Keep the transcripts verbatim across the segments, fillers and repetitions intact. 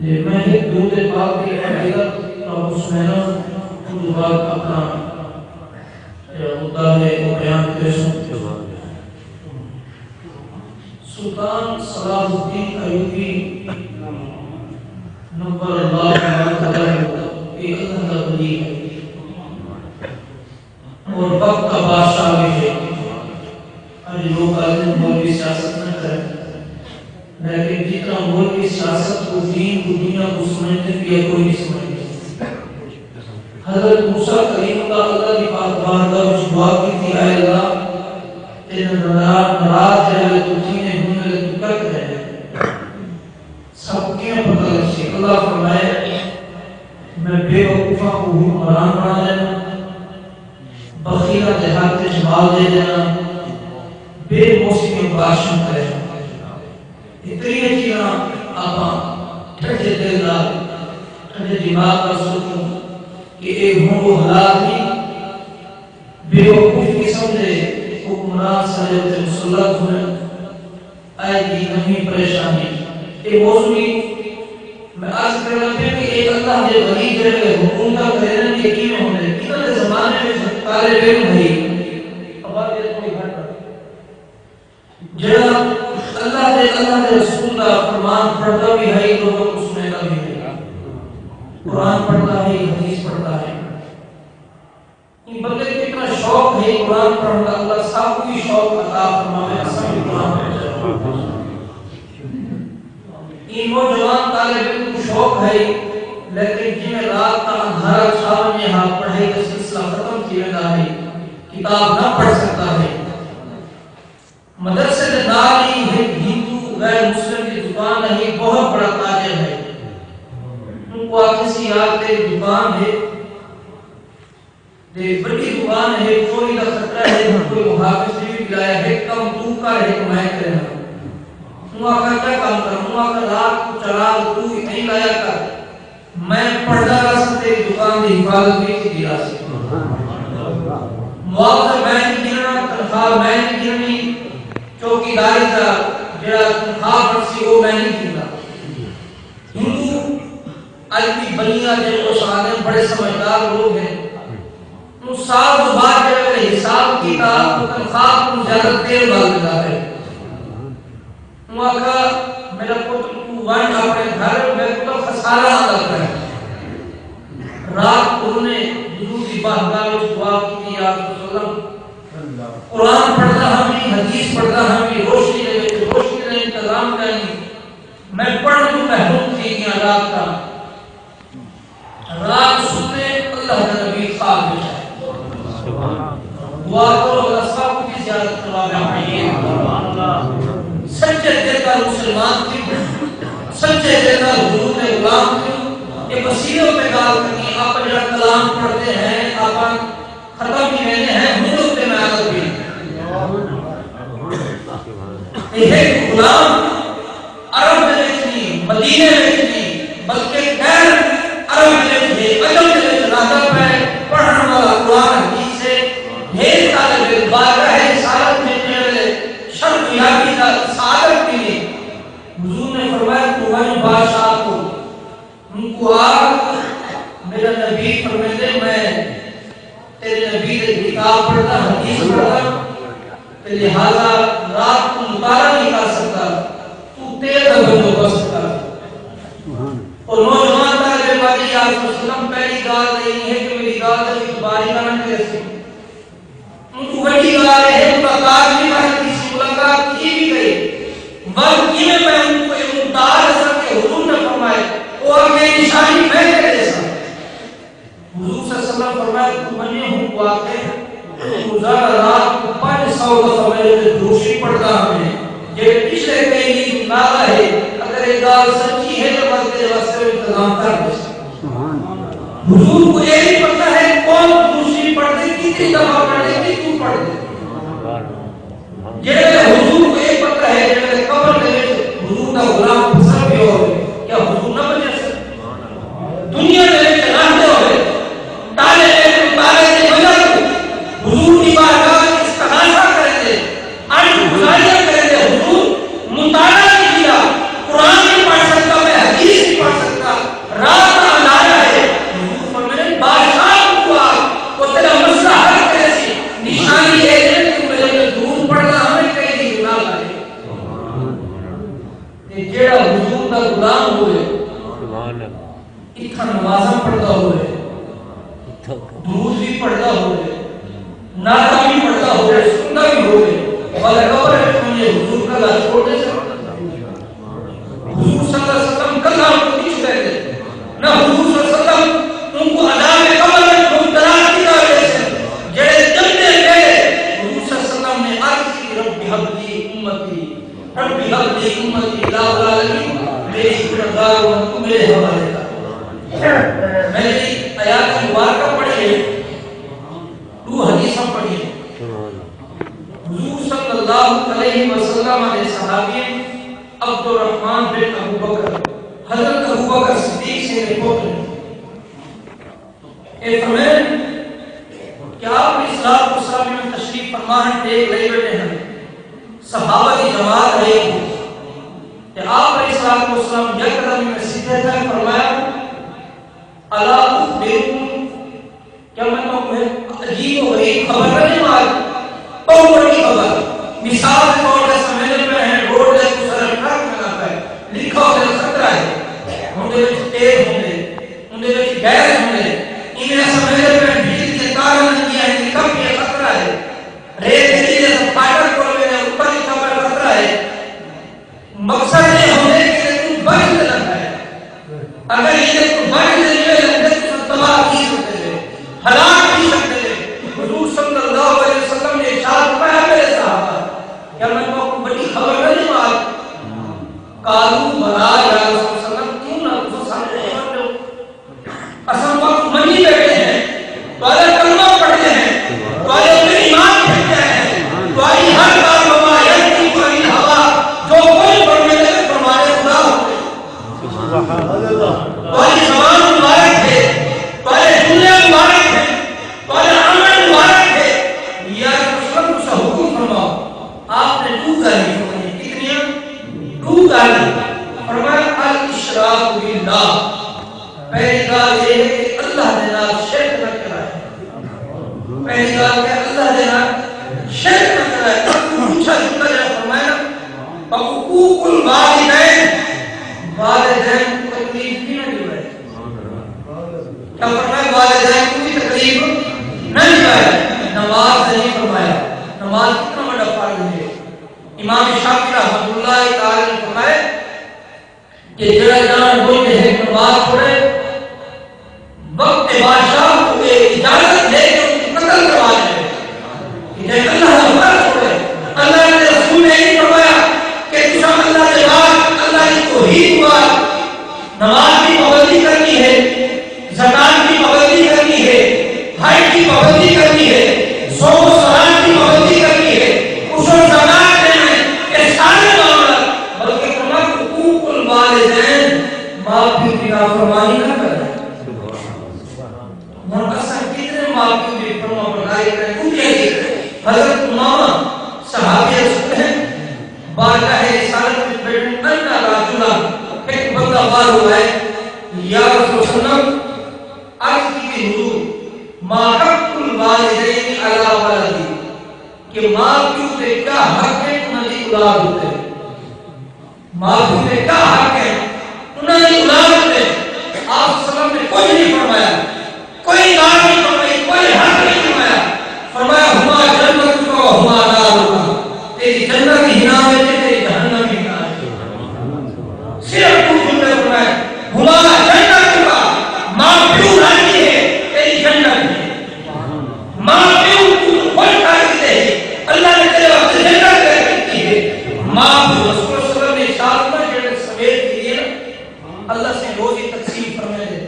تے میں ہک درود پاک دی فضیلت تہاکوں سݨینداں، اوں توں بعد اپݨا جیڑھا مدعا ہے او بیان کریسوں۔ سلطان صلاح الدین ایوبی نور اللہ مرقدہ، اے اللہ دا ولی ہے۔ اور وقت دا بادشاہ وی ہے۔ اڄ لوک آہدن مولوی سیاست نہ کرن، لیکن جتنا مولوی سیاست کوں، دین کوں، دنیا کوں سمجھدے پئے، کوئی نہیں سمجھدا۔ حضرت موسیٰ کلیم اللہ، اللہ دی پاک بارگاہ وچ دعا کیتی، اے اللہ، تیݙے ناراض، ناراض جیڑھے ویلے توں تھیندیں، ہن ویلے توں کیا کریں؟ سب کیوں پتہ لڳسی؟ اللہ فرمائے، میں بے وقوفاں کوں حکمران بݨا ݙینداں، بخیلاں دے ہتھ وچ مال ݙے ݙینداں، بے موسمی بارشاں کرینداں۔ اے تریاں چیزاں آپاں ٹھڈے دل نال، ٹھڈے دماغ نال سوچوں کہ اے ہݨ او حالات نی، بے وقوف قسم دے حکمران ساݙے اتے مسلط ہوئن۔ اڄ دی نویں پریشانی، اے موضوع وی میں عرض کرݨا پیا کہ اے اللہ دے ولی جیڑھے حکومتاں کریندن، اے کیویں ہوندے؟ انہاں دے زمانے وچ ہک طالب علم ہئی، آبادی دا کوئی گھٹ نہ، جیڑھا اللہ دے، اللہ دے رسول دا فرمان پڑھدا وی ہئی، لوکاں کوں سݨیندا وی ہئی، قرآن پڑھدا ہئی، حدیث پڑھدا ہئی۔ ایں بندے کوں اتنا شوق ہے قرآن پڑھݨ دا، اللہ ساکوں وی شوق عطا فرماوے، اساں وی قرآن پڑھݨ دا۔ ایں نوجوان طالب علم کوں شوق ہے، لیکن جیویں رات دا اندھارا چھا ونڄے ہا، پڑھائی دا سلسلہ ختم تھی ویندا ہے، کتاب نہ پڑھ سڳدا ہے۔ مدرسے دے نال ہی ہک ہندو غیر مسلم دی دکان ہے، بہت بڑا تاجر ہے۔ اونکوں آکھیسی، یار، تیری دکان ہے، تے وݙی دکان ہے، چوری دا خطرہ ہے، کوئی محافظ نہیں وی بلایا، ہک کم توں کر، ہک میں کرینداں۔ اوں آکھیا، کیا کم کراں؟ اوں آکھیا، رات کوں چراغ توں ہی لایا کر، میں پڑھدا رہساں، تیری دکان دی حفاظت وی تھیندی رہسی۔ معاوضہ میں نہیں گھنݨا، تنخواہ میں نہیں گھنݨی، چوکیداری دا جیڑھا تنخواہ بݨسی، او میں نہیں گھندا۔ ہندو اڄ دی بنیاد تے او سارے بڑے سمجھدار لوگ ہیں۔ اوں سال دو بعد جیڑھے ویلے حساب کیتا، او تنخواہ کوں زیادہ تیل ٻل ݙیندا ہے۔ اوں آکھیا، میرا پتر، توں ونڄ اپݨے گھر، میکوں تاں خسارہ آندا پئے۔ رات کوں انہیں حضور دی بارگاہ وچ دعا کیتی، یا رسول اللہ، قرآن پڑھدا ہم وی، حدیث پڑھدا ہم وی، روشنی دے وچ روشنی دا انتظام کائنی۔ میں پڑھݨ توں محروم تھی ڳیاں رات تاں۔ رات ستے اللہ دا نبی خواب وچ آئے۔ دعا کرو، اللہ ساکوں وی زیارت کرواوے اپݨی عید۔ سچے دل نال مسلمان تھیوں، سچے دل نال حضور دے غلام تھیوں۔ اے وسیلے اتے ڳالھ کرنی، آپاں جیڑھا کلام پڑھدے ہیں، آپاں ختم تھی ویندے ہیں، ہݨ اتے میں عرب وی۔ اے ہک غلام عرب دے وچ نہیں، مدینے وچ نہیں، بلکہ غیر عرب دے وچ ہے، عجم دے وچ رہندا پئے، پڑھݨ والا قرآن حدیث ہے، ہے طالب علم، بارگاہ رسالت وچ جیڑھے شرف یابی دا سعادت ملی۔ حضور نے فرمایا، توں ونڄ بادشاہ کوں، اونکوں آکھ، میرا نبی فرمیندے، میں تیرے نبی دے کتاب پڑھدا، حدیث پڑھدا، تے لہذا رات کوں مطالعہ نہیں کر سڳدا، توں تیل دا بندوبست کر۔ او نوجوان طالب علم آکھیا، یا رسول اللہ، پہلی ڳالھ تاں اے ہے کہ میری ڳالھ دے وچ باری نہ کریسی۔ اونکوں وݙی ڳالھ اے ہے، ملاقات وی کر ݙتی سی، ملاقات تھی وی ڳئی۔ ول کیویں میں اونکوں اے مدعا ݙساں کہ حضور نے فرمائے، او آکھے، نشانی میں تیݙے ݙیساں۔ حضور صلی اللہ علیہ وسلم فرمائے، توں ونڄے اونکوں آکھیں، توں روزانہ رات کوں پنج سو دفعہ میݙے تے درود شریف پڑھدا ہوویں، جیڑھے پچھلے کئی ݙینھ توں نالا ہے، اگر اے ڳالھ سچی ہے تاں میں تیݙے واسطے او انتظام کر ݙیساں۔ حضور کوں اے وی پتہ ہے کون درود شریف پڑھدے، کتنی دفعہ پڑھدے، کتھوں پڑھدے۔ جیڑھے ویلے حضور کوں اے پتہ ہے، جیڑھے ویلے قبر دے وچ حضور دا غلام پھسل پیا ہووے، کیا حضور نہ بچیسن؟ دنیا دے وچ رہندے ہوئے، طالب علم طارق دی وجہ توں حضور دی بارگاہ وچ استغاثہ کریندے، عرض گزاریاں کریندے، حضور مطالعہ نہیں کیتا، قرآن نہیں پڑھ سڳدا، میں حدیث نہیں پڑھ سڳدا۔ اتھاں نمازاں پڑھدا ہووے، درود وی پڑھدا ہووے، نعتاں وی پڑھدا ہووے، سندا وی ہووے، ول قبر وچ ونڄے حضور کلھا چھوڑ ݙیسے؟ حضور صلی اللہ علیہ وسلم کلھا اونکوں نی چھوڑیندے۔ نہ حضور صلی اللہ علیہ وسلم اونکوں عذاب قبر وچ مبتلا تھیندا ݙیسے۔ جیڑھے ڄمدے ویلے حضور صلی اللہ علیہ وسلم نے عرض کیتی، رب ھب لی امتی، رب ھب لی امتی، الہ العالمین، میݙی گنہگار امت کوں میݙے حوالے کر۔ میں جیڑھی آیات مبارکہ پڑھی ہے، ݙو حدیثاں پڑھی ہیں۔ حضور صلی اللہ علیہ وسلم دے صحابی عبد الرحمن بن ابو بکر، حضرت ابو بکر صدیق سئیں دے پتر ہیں۔ اے فرمائن کہ آپ علیہ الصلوۃ والسلام میں تشریف فرما ہیں، ٹیک لئی بیٹھے ہیں، صحابہ دی جماعت آئی ہوئی، تے آپ علیہ الصلوۃ والسلام یک قدم میں سیدھے تھے، فرمایا، الا اخبرکم، کیا میں تہاکوں ہک عجیب و غریب خبر نہ ݙیواں؟ ٻہوں وݙی خبر۔ مثال دے طور تے اساں ویندے پئے ہیں، روڈ دے اتوں سارا ٹرک لڳا پئے، لکھا ہوندے خطرہ ہے، اوندے وچ تیل ہوندے، اوندے وچ گیس ہوندے، ایویں اساں ویندے پئے ہیں، بجلی دیاں تاراں لڳیاں ہن، لکھا پیا خطرہ ہے، ریل گݙی دے اساں فاٹک کول ویندے ہیں، اتاں لکھا پیا خطرہ ہے۔ مقصد اے ہوندے کہ توں بچ تے لڳدا ہے۔ اگر ایندے توں بچ تے نکلے، تاں تساں تباہ تھی سڳدے جے، ہلاک تھی سڳدے جے۔ حضور صلی اللہ علیہ وسلم نے ارشاد فرمایا، میرے صحابہ، کیا میں تہاکوں وݙی خبر نہ ݙیواں؟ قالوا بلی یا رسول اللہ، کیوں نہ، تساں ساݙے خبر ݙیو۔ اساں تہاکوں منی بیٹھے ہیں، تہاݙا کلمہ پڑھدے ہیں، تہاݙے اتے ایمان گھن کے آئے ہیں، تہاݙی ہر ڳالھ وما ینطق عن الہویٰ، جو کجھ فرمیندے نے فرمان خدا ہوندے۔ تہاݙی زبان مبارک ہے، تہاݙے جملے مبارک ہیں، تہاݙا عمل مبارک ہے۔ یا رسول اللہ، تساں حکم فرماؤ۔ آپ نے ݙو ڳالھیں فرمائیاں۔ کتنیاں؟ ݙو ڳالھیں۔ فرمایا، الاشراک باللہ۔ پہلی ڳالھ اے ہے کہ اللہ دے نال شرک نہ کرائے۔ پہلی ڳالھ اے، اللہ دے نال شرک نہ کرائے۔ اب توں پچھا جملہ جیڑھا فرمایا نا، وعقوق الوالدین، والدین کوں تکلیف نی ݙیوے۔ کیا فرمایا؟ والدین کوں وی تکلیف نہ ݙیوے۔ نماز دا نی فرمایا، نماز کتنا وݙا فرض ہے۔ امام شافعی رحمۃ اللہ تعالی علیہ فرمائے کہ جیڑھا ڄاݨ بوجھ کے ہک نماز پڑھے، وقت بادشاہ کوں اے اجازت دے کہ اونکوں قتل کروا ݙیوے۔ کہ جے اللہ دا فرض پڑھے، اللہ دے رسول نے اے فرمایا کہ تساں اللہ دے بعد، اللہ دی توحید بعد نماز دی پابندی کرنی ہے، زکوٰۃ دی پابندی کرنی ہے، حج دی پابندی کرنی ہے، صوم و صلات دی پابندی کرنی ہے، عشر زکوٰۃ ݙیوݨے، اے سارے معاملات، بلکہ فرمایا حقوق الوالدین، ماء پیو دی نافرمانی نہ کرݨی۔ ہݨ اساں کتنے ماء پیو دی فرما برداری کریں، ݙوجھے دی۔ حضرت امامہ صحابی رسول ہیں، بارگاہ رسالت وچ بیٹھے، ان رجلا، ہک بندہ ٻاہروں آئے، یا رسول اللہ، عرض کیتی، حضور، ما حق الوالدین علی ولدی، کہ ماء پیو تے کیا حق ہے انہاں دی اولاد اتے؟ ماء پیو تے کیا حق ہے انہاں دی اولاد اتے؟ آپ صلی اللہ علیہ وسلم نے کجھ نہیں فرمایا، کوئی ڳالھ نہیں فرمائی، کوئی حق نہیں فرمایا۔ فرمایا، ہما جنتک و ہما نارک، تیری جنت ہی ہناوے تے تیری جہنم ہی ہناوے۔ صرف ݙو جملے فرمائے، ہما جنتک، ماء پیو راضی ہے، تیری جنت ہے۔ ماء پیو کوں خوش کر ݙتے، اللہ نے تیرے واسطے جنت تیار کیتی ہے۔ ماء پیو، رسول اللہ صلی اللہ علیہ وسلم نے ارشاد فرمایا، جیڑھے سویر تھیندی ہے نا، اللہ سئیں روزی تقسیم فرمیندے۔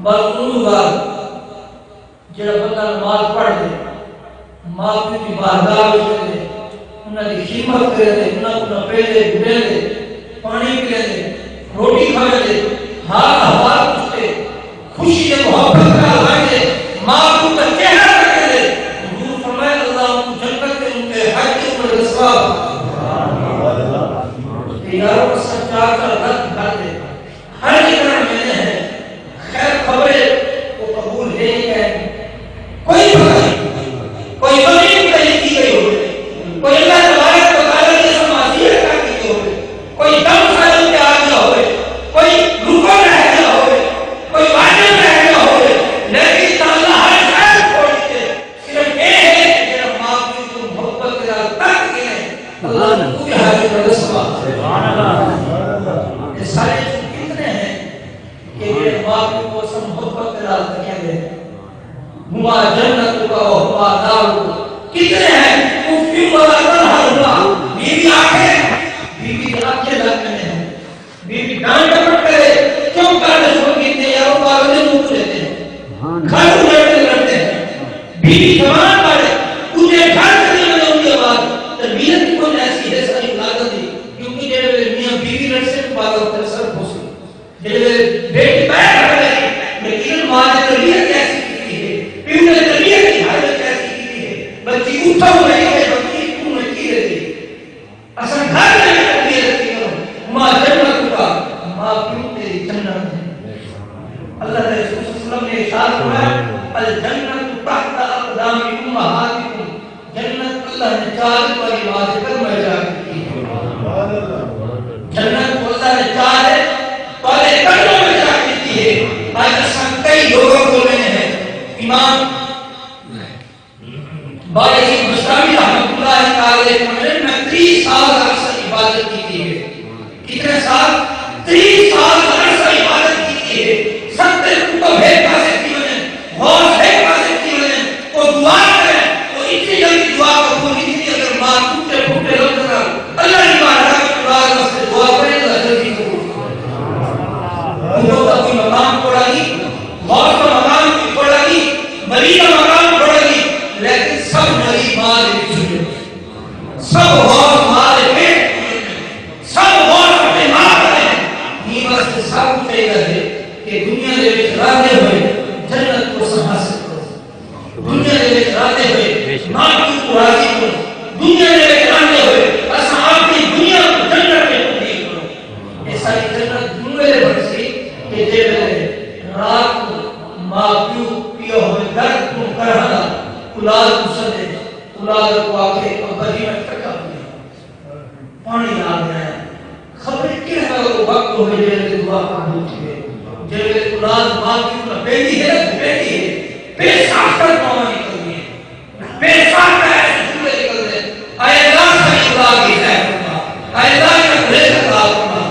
بس اوں بعد جیڑھا بندہ نماز پڑھدے، ماء پیو دی بارگاہ وچ ویندے، انہاں دی خدمت کریندے، انہاں کوں نپیندے، گڈیندے، پاݨی پلیندے، روٹی کھاویندے، حال احوال پچھدے، خوشی تے محبت نال ونڄدے، ماء پیو دا چہرہ تکیندے، حضور فرمائے، اللہ اونکوں جنت تے اونکے حج تے عمرے دا ثواب۔ تے یارو، اساں چار چار لکھ گھر دے حج کرݨ ویندے ہیں، خیر خبرے او قبول ہے یا نہیں، کوئی پتہ نہیں۔ کوئی ولی کوں کہیں کی گئی ہوئے، کوئی اللہ تبارک و تعالیٰ دی اساں معصیت کر ݙتی ہوئے، کوئی دم ساݙے اتے آ ڳیا ہوئے، کوئی کوں اساں محبت دے نال تکیندے ہیں۔ ہما جنتک و ہما دارک، کتنے ہیں؟ اف ولا تنہرہما، بیوی آکھے، بیوی دے آکھے لڳ ویندے ہیں۔ بیوی ڈانٹ ڈپٹ کرے، کیوں کر دشمن کیتے یارو، پاگل دے منہ کوں ݙیندے ہیں۔ گھر اجڑ تے لڑدے ہیں۔ بیوی زبان مارے، ݙوجھے گھر چلے ونڄے، اوندے بعد تربیت ہی کوئی ایسی ہے ساری اولاد دی، کیونکہ جیڑھے ویلے میاں بیوی لڑسن، پاگل تے سر پھوسی۔ جیڑھے ویلے بیٹی ٻاہر آ ڳئی، یقیناً ماں نے تربیت کیسی کیتی ہے، پیو نے تربیت گھر وچ کیسی کیتی ہے، بلکہ اتھاں ہوئی ہے، بلکہ اتھوں ہوئی ہے۔ اساں گھر وچ تربیت کیتی کروں، ماں جنتک، ماں پیو تیری جنت ہے۔ اللہ دے رسول صلی اللہ علیہ وسلم نے ارشاد فرمایا، الجنت تحت اقدام امہاتکم، جنت اللہ نے چار تہاݙی ماں دے قدماں وچ جا ݙتی ہے۔ جنت کوں اللہ نے چار تہاݙے قدماں وچ جا ݙتی ہے۔ اڄ اساں کئی لوکاں کوں ویندے ہیں، امام باجی بسطامی رحمۃ اللہ تعالی علیہ فرماندے، میں تریہہ سال عرصہ عبادت کیتی ہے۔ کتنے سال؟ تریہہ سال عرصہ عبادت کیتی ہے۔ ستر قطب ہک پاسے تھی ونڄن، غوث ہک پاسے تھی ونڄن، او دعا کرے، او اتنی جلدی دعا قبول نہیں تھی۔ اگر ماں ٹوٹے پھوٹے لفظ نال اللہ دی بارگاہ وچ اولاد واسطے دعا کرے، اللہ جلدی قبول کرے۔ حضور دا کوئی مقام کوڑا نہیں، غوث دا مقام کوئی کوڑا نہیں، ولی دا مقام کوڑا نہیں، لیکن سب ولی ماں دے وچ سجے۔ سب غوث ماں دے پیٹ سب غوث اپݨے ماں دے ہیں۔ ایں واسطے ساکوں چاہیدا ہے کہ دنیا دے وچ رہندے ہوئے جنت کوں اساں حاصل کروں۔ دنیا دے وچ رہندے ہوئے ماں پیو کوں راضی کروں۔ دنیا دے وچ رہندے ہوئے اساں اپݨی دنیا کوں جنت وچ تبدیل کروں۔ اے ساری جنت اوں ویلے بݨسی کہ جیں ویلے رات کوں ماں پیو پیا ہوئے درد کوں کرہندا اولاد کوں سݙے، اولاد کوں آکھے، ابا جی میں تھکا پیا، پاݨی لا ݙیاں۔ خبر کیڑھا او وقت ہووے جیڑھے ویلے دعا قبول تھیوے۔ جیڑھے ویلے اولاد ماں پیو نال بیندی ہے نا، بیندی ہے، بے ساختہ دعاواں نکلدیاں ہن، بے ساختہ ایسے جملے نکلدے ہن، اے اللہ ساݙی اولاد دی خیر فرما، اے اللہ ایندا رزق عطا فرما۔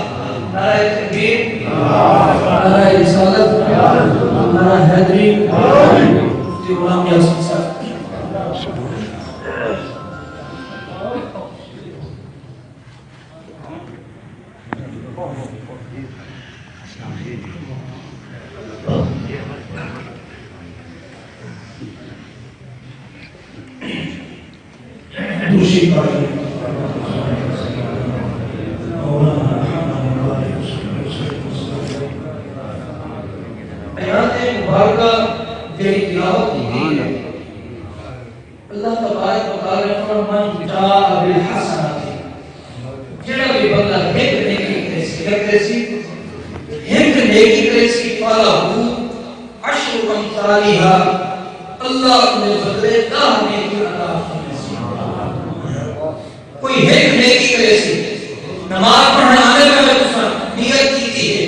نعرہ تکبیر، نعرہ رسالت، نعرہ حیدری، مفتی غلام یاسین صاحب۔ آیات مبارکہ جیڑھی تلاوت کیتی ہے، اللہ تبارک و تعالی فرمائے، من جاء بالحسنۃ، جیڑھا وی بندہ ہک نیکی کریسی، کیا کریسی؟ ہک نیکی کریسی، فلہ عشر امثالھا، اللہ اوندے بدلے ݙاہ نیکیاں عطا فرمیسی۔ کوئی ہک نیکی کریسی، نماز پڑھݨ آندے پئے تساں نیت کیتی ہے،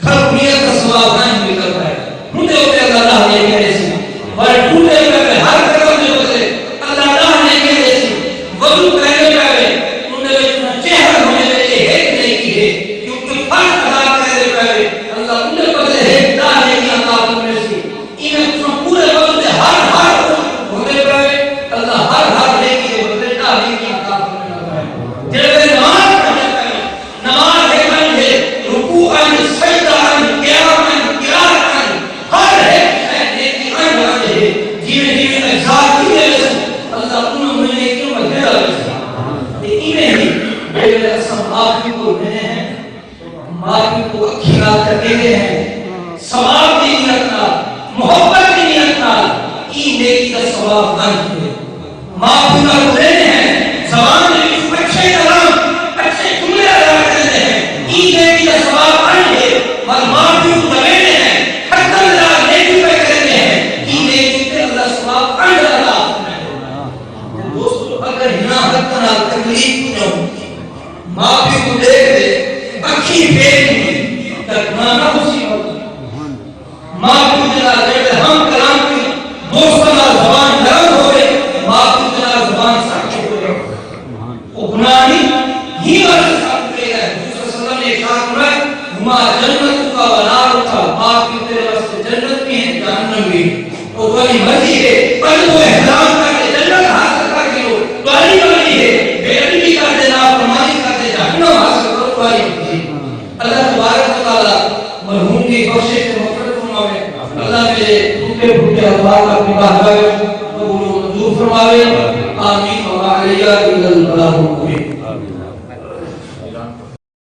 گھر نیت دا ثواب نہ نکلدا ہے۔ اوندے اتے اللہ ݙاہ نیکیاں ݙیسی۔ ول ٹردے پئے ہر قدم دے بدلے اللہ ݙاہ نیکیاں ݙیسی۔ وضو کریندے پئے، اوندے وچ تساں چہر ہوندے پئے، اے ہک نیکی ہے۔ کیونکہ فرض ادا کریندے پئے، اللہ اوندے بدلے ہک ݙاہ نیکیاں عطا فرمیسی۔ ایویں تساں پورے وضو دے ہر، ہر عضو کوں دھوندے پئے، اللہ ہر، ہر نیکی دے بدلے ݙاہ نیکیاں عطا فرمیندا پئے۔ جیڑھے ویلے نماز پڑھدے پئے، نماز ہک انج ہے، رکوع انج، سجدہ انج، قیام انج، قراءت انج، ہر ہک شے نیکی انج انج ہے۔ جیویں جیویں اجزاء تھیندے ویسن، اللہ انہاں اونہاں نیکیاں ودھیندا ویسی۔ تے ایویں ہی جیڑھے اصل معافی کوں گھنے ہیں، معافی کوں اکھیں نال تکیندے ہیں، ثواب دی نیت نال، محبت دی نیت نال، ایں نیکی دا ثواب ونڄ ہے۔ ماء پیو نال رہندے ہیں، زبان دے وچ اچھے کلام، اچھے جملے ادا کریندے ہیں، ایں نیکی دا ثواب ونڄ ہے۔ ول ماء پیو کوں لویندے ہیں، حقاں دے نال نیکی پئے کریندے ہیں، ایں نیکی تے اللہ ثواب ونڄ عطا فرمیندے۔ دوستو، اگر انہاں حقاں نال تکلیف پڄاؤں، ماء پیو کوں ݙیکھ تے اکھیں پھیر ݙیندے تاں گناہ نہ ہوسی۔ ماء پیو دے نال جیڑھے ہم کلام وی دوستاں نال زبان نرم ہووے، ما جنتک و نارک، باقی تیرے واسطے جنت بھی ہے، جہنم بھی ہے۔ او تہاݙی مرضی ہے، پر توں احترام کر کے جنت حاصل کر گھنو، تہاݙی مرضی ہے، بے ادبی کر تے، نافرمانی کر تے جہنم حاصل کرو، تہاݙی مرضی ہے۔ اللہ تبارک و تعالیٰ مرحوم دی بخشش تے مغفرت فرماوے۔ اللہ میرے ٹوٹے پھوٹے احوال اپݨی بارگاہ وچ قبول و منظور فرماوے۔ آمین۔ وما علینا الا البلاغ المبین۔